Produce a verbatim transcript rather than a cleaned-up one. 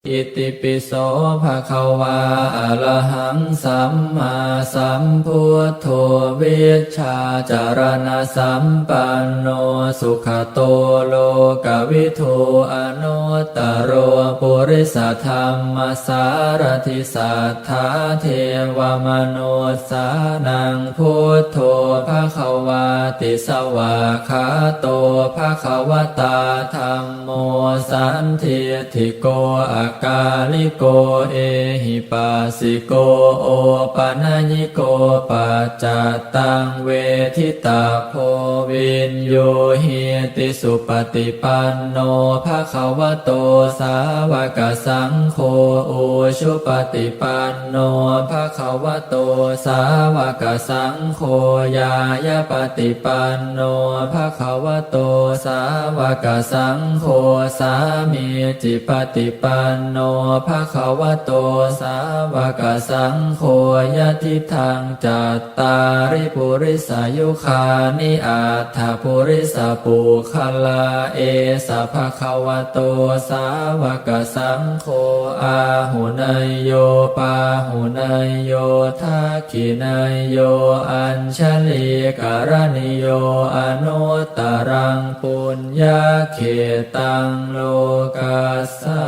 Itipi so bhagavā arahaṃ sammāsambuddho vijjācaraṇasampanno sugato lokavidū anuttaro purisadammasārathi satthā devamanussānaṃ buddho bhagavāti. Svākkhāto bhagavatā dham mo sandiṭṭhiko akāliko ehipassiko opanayiko paccattaṃ veditabbo viññūhīti. Supaṭipanno bhagavato sāvakasaṅgho ujupaṭipanno bhagavato sāvakasaṅgho ñāyapaṭipanno bhagavato sāvakasaṅgho sāmīcipaṭipanno bhagavato sāvakasaṅgho yadidaṃ cattāri purisayugāni aṭṭha purisapuggalā esa bhagavato sāvakasaṅgho āhuneyyo pāhuneyyo dakkhiṇeyyo añjalikaraṇīyo anuttaraṃ puññakkhettaṃ lokassāti.